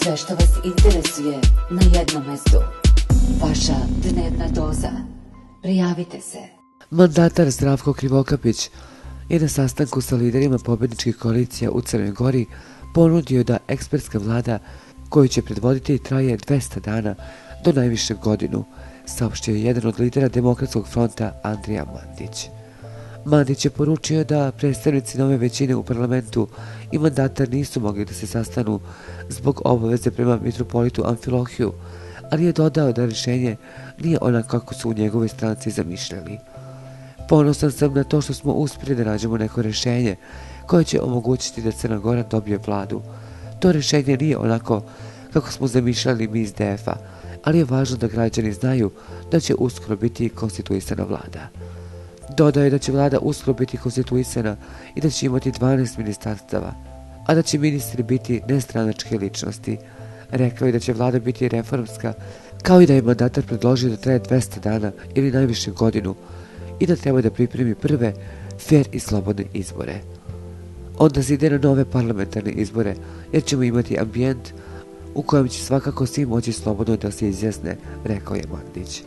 Sve što vas interesuje na jednom mestu. Vaša dnevna doza. Prijavite se. Mandatar Zdravko Krivokapić je na sastanku sa liderima pobedničkih koalicija u Crnoj Gori ponudio da ekspertska vlada koju će predvoditi traje 200 dana do najviše godinu, saopštio je jedan od lidera Demokratskog fronta Andrija Mandić. Mandić je poručio da predstavnici nove većine u parlamentu i mandatar nisu mogli da se sastanu zbog obaveze prema mitropolitu Amfilohiju, ali je dodao da rješenje nije onako kako su u njegovoj stranci zamišljali. Ponosan sam na to što smo uspjeli da nađemo neko rješenje koje će omogućiti da Crna Gora dobije vladu. To rješenje nije onako kako smo zamišljali mi iz DF-a, ali je važno da građani znaju da će uskoro biti konstituisana vlada. Dodao je da će vlada uskoro biti konstituisana i da će imati 12 ministarstava, a da će ministri biti nestranačke ličnosti. Rekao je da će vlada biti reformska, kao i da je mandatar predložio da traje 200 dana ili najviše godinu i da treba da pripremi prve, fer i slobodne izbore. Onda se ide na nove parlamentarne izbore, jer ćemo imati ambijent u kojem će svakako svi moći slobodno da se izjasne, rekao je Mandić.